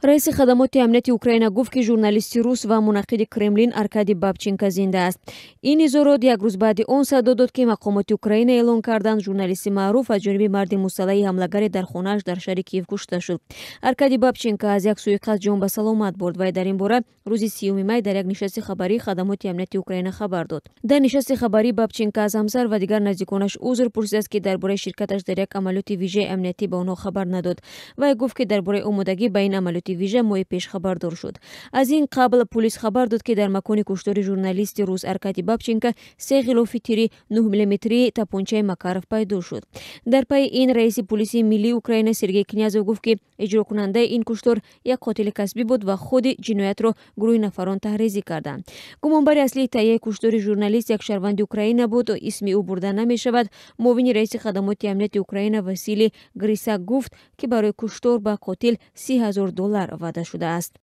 Раиси хадамоти амнияти Украина гуфт, ки журналисти рус ва мунаққиди Кремлин Аркадий Бабченко зинда аст. Ин изҳорот як рӯз баъди он садо дод, ки мақомоти Украина эълон карданд, журналисти маъруф аз ҷониби марди мусаллаҳи ҳамлагаре дар хонааш дар шаҳри Киев кушта шуд. Аркадий Бабченко аз як суиқасд ҷон ба саломат бурд. Вай дар ин бора рӯзи 30 май дар як нишасти хабарии хадамоти амнияти Украина хабар дод. Дар нишасти хабарӣ Бабченко аз ҳамсар ва дигар наздиконаш узр пурсидааст, ки дар бораи ширкаташ дар як амалиёти вижаи амниятӣ ба онҳо хабар надод. Вай гуфт, ки дар бораи омодагӣ ба ин амалиёти вижа моҳи пеш хабардор шуд. Аз ин қабл пулис хабар дод, ки дар макони куштори журналисти рус Аркадий Бабченко се ғилофи тири 9 миллиметрии тапончаи Макаров пайдо шуд. Дар пайи ин раиси пулиси миллии Украина Сергей Князев гуфт, ки иҷрокунандаи ин куштор як қотили касбӣ буд ва худи ҷиноятро гурӯҳи нафарон таҳрезӣ карданд. Гумонбари аслии таҳияи куштори журналист як шаҳрванди Украина буд, исми ӯ бурда намешавад. Муовини раиси хадамоти амнияти Украина Василий Грисак гуфт, ки барои куштор ба қотил 30 000 доллар ваъда шудааст.